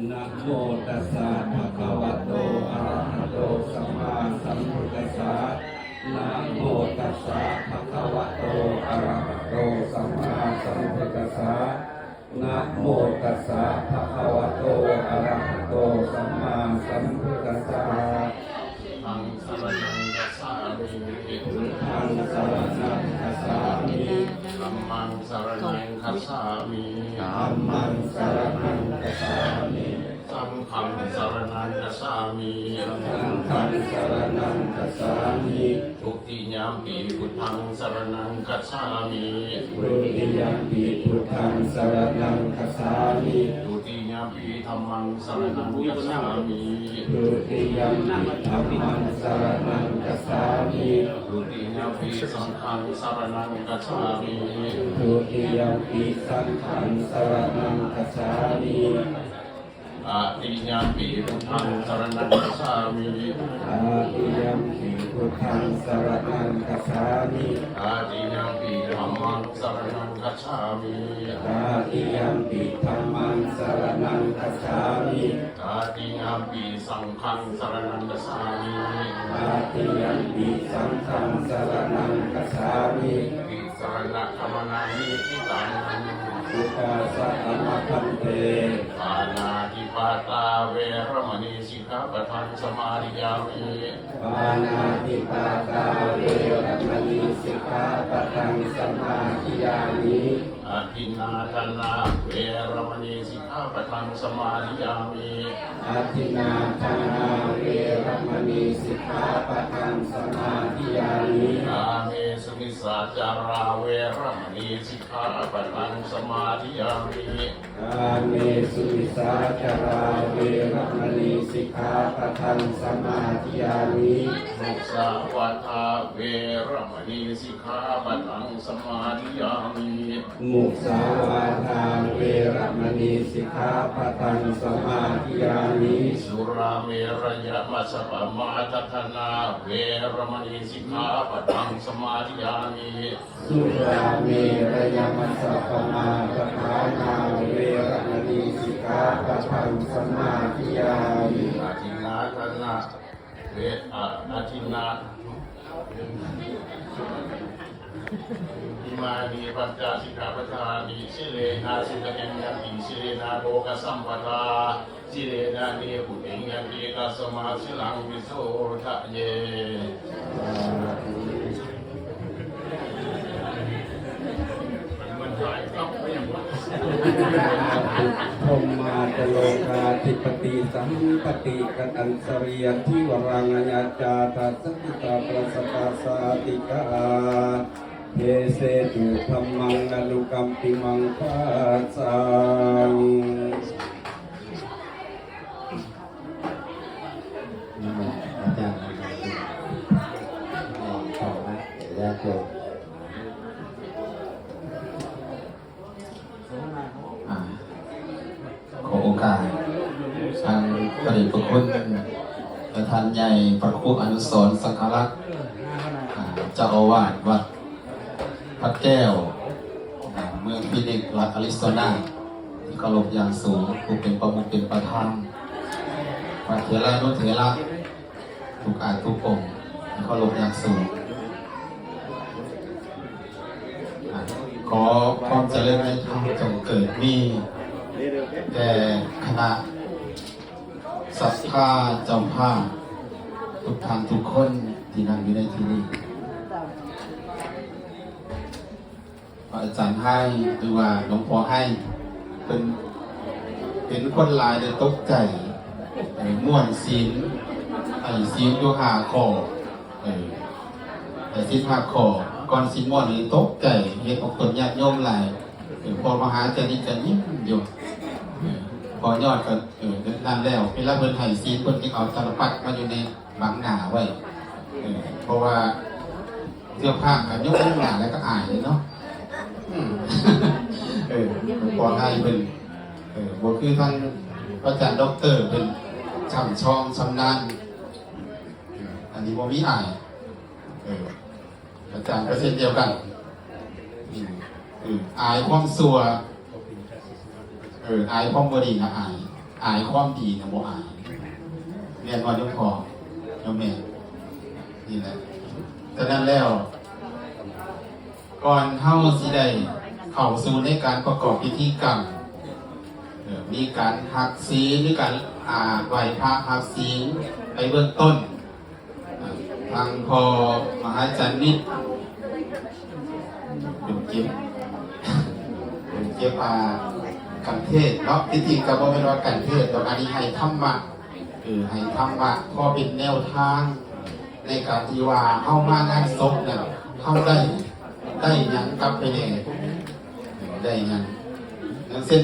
นะโมตัสสะภะคะวะโต อะระหะโต สัมมาสัมพุทธัสสะ นะโมตัสสะภะคะวะโต อะระหะโต สัมมาสัมพุทธัสสะ นะโมตัสสะภะคะวะโต อะระหะโต สัมมาสัมพุทธัสสะ สังฆังสะระณังคัจฉามิ พุทธังสะระณังคัจฉามิ ธัมมังสะระณังคัจฉามิ ธัมมังสะระณังคัจฉามิ สังฆังสะระณังคัจฉามิ สังฆังสะระณังคัจฉามิ ทุติยมปิ พุทธังสะระณังคัจฉามิ ทุติยมปิ พุทธังสะระณังคัจฉามิ ทุติยมปิ ธัมมังสะระณังคัจฉามิ ทุติยมปิ ธัมมังสะระณังคัจฉามิ ทุติยมปิ สังฆังสะระณังคัจฉามิ ทุติยมปิ สังฆังสะระณังคัจฉามิ ตติยมปิ พุทธังสะระณังคัจฉามิ ตติยมปิ พุทธังสะระณังคัจฉามิ ตติยมปิ ธัมมังสะระณังคัจฉามิ ตติยมปิ ธัมมังสะระณังคัจฉามิ ตติยมปิ สังฆังสะระณังคัจฉามิ ตติยมปิ สังฆังสะระณังคัจฉามิ ติสะระณะขะมะนะ นิฏฐิตัง สุปาสะ อะมะ ภันเต ปານາຕິປາຕາ ເວລະມະນີ ສິກຂາປະທັງ ສະມາທິຍາມິ ປານາຕິປາຕາ ເວລະມະນີ ສິກຂາປະທັງ ສະມາທິຍາມິ ອະທິນນາທານາ ເວລະມະນີ ສິກຂາປະທັງ ສະມາທິຍາມິ ອະທິນນາທານາ ເວລະມະນີ ສິກຂາປະທັງ ສະມາທິຍາມິ ກາເມສຸມິດສາຈາລາ ເວລະມະນີ ສິກຂາປະທັງ ສະມາທິຍາມິ ກາເມສຸມິດສາຈາລາ ເວລະມະນີ ສິກຂາປະທັງ ສະມາທິຍາມິ ມຸສາວາທາ ເວລະມະນີ ສິກຂາປະທັງ ສະມາທິຍາມິ ມຸສາວາທາ ເວລະມະນີ ສິກຂາປະທັງ ສະມາທິຍາມິ ສຸລາເມລະຍະມັດສະປະມາທັດຖານາ ເວລະມະນີ ສິກຂາປະທັງ ສະມາທິຍາມິ ສຸລາເມລະຍະມັດສະປະມາທັດຖານາ ເວລະມະນີ ສິກຂາປະທັງ ສະມາທິຍາມິ ອະທິນນາທານາ ເວ ອະ ອະທິນນາ ອິມານິປັນຈະສິກຂາປະທານິ ສີເລນະ ສິລະກິງ ຍັງ ຕິ ສີເລນະ ໂພຄະສຳປະທາ ສີເລນະ ນິບພຸຕິງ ຍັງ ຕິ ຕັດສະມາ ສີລັງ ວິໂສທະເຍ ໂທມາຈະໂລກາທິປະຕິ ສະຫັມປະຕິກະຕັນສະເຣຍທິວະຣັງ ອາຍາຈາທາສະ ຕາປະສະປາສາຕິກາ ເທເສຕຸ ທຳມັງ ອະນຸກຳປິມັງ ພາສາງ ອາຈານ ອາ ຂໍໂອກາດທ່ານພະເດດພະຄຸນ ແລະ ທ່ານໃຫຍ່ພະຄູອະນຸສອນ ສັງຄະລັກ ອາ ເຈົ້າອາວາດວັດພະແກ້ວ ອາ ເມືອງຟີນິກ ລັດອາຣິໂຊນາ ທີ່ເຄົາລົບຢ່າງສູງ ຜູ້ເປັນປະມຸກເປັນປະທານ ພະເຖລານຸເຖລະ ທຸກອາດທຸກອົງ ເຄົາລົບຢ່າງສູງ. ອາ ຂໍຄວາມຈະເລີນໃນທຳຈົ່ງເກີດມີແກ່ຄະນະສັດທາເຈົ້າພາບທຸກທ່ານທຸກຄົນທີ່ນັ່ງຢູ່ໃນທີ່ນີ້. ພະອາຈານໄຮ ຫຼືວ່າຫຼວງພໍ່ໄຮ ເພິ່ນເຫັນຄົນຫຼາຍແລ້ວຕົກໃຈ ເອີ ມ້ວນສິນ ໃຫ້ສິນຢູ່ຫ້າຂໍ້ ເອີ ໃຫ້ສິນຫ້າຂໍ້ ກ່ອນສິນມ້ວນນີ້ຕົກໃຈ ເຫັນອອກຕົນຍາດໂຍມຫຼາຍ ເອີ ພໍ່ມະຫາຈະນິດຈະຍິ້ມຢູ່ ເອີ ພໍ່ຍອດກໍ ເອີ ນັ້ນແລ້ວ ເວລາເພິ່ນໃຫ້ສິນ ເພິ່ນຈຶ່ງເອົາຕາລະປັດມາຢູ່ໃນ ບັງໜ້າໄວ້ ເອີ ເພາະວ່າເຈົ້າພາບກໍຍົກບັງໜ້າແລ້ວກໍອາຍເດ້ເນາະ ອືມ ເອີ ຂໍໃຫ້ເພິ່ນ ເອີ ບໍ່ຄືທາງພະອາຈານດັອກເຕີເພິ່ນຊ່ຳຊອງຊຳນານ ເອີ ອັນນີ້ບໍ່ມີອາຍ ເອີ ອາຈານກໍເຊັ່ນດຽວກັນ ອືມ ເອີ ອາຍຄວາມຊົ່ວ ເອີ ອາຍຄວາມບໍ່ດີນະ ອາຍ ອາຍຄວາມດີນະ ບໍ່ອາຍ ແມ່ນບໍ່ໂຍມພໍ່ໂຍມແມ່? ນີ້ແຫຼະ ສະນັ້ນແລ້ວ ກ່ອນເຮົາຊິໄດ້ເຂົ້າສູ່ໃນການປະກອບພິທີກຳ ເອີ ມີການຮັກສີນ ມີການ ອາ ໄຫວ້ພະຮັກສີນໃນເບື້ອງຕົ້ນ ອ່າ ທາງພໍ່ມະຫາຈັນມິດ ເປັນເກັບ ເປັນເກັບ ອ່າ ການເທດເນາະ ທີ່ຈິງກໍບໍ່ແມ່ນວ່າການເທດດອກ ອັນນີ້ໃຫ້ທຳມະ ເອີ ໃຫ້ທຳມະ ພໍເປັນແນວທາງໃນການທີ່ວ່າເຮົາມາງານສົບນັ້ນ ເຮົາໄດ້ ໄດ້ຫຍັງກັບໄປແດ່ ໄດ້ຫຍັງ ຢ່າງເຊັ່ນ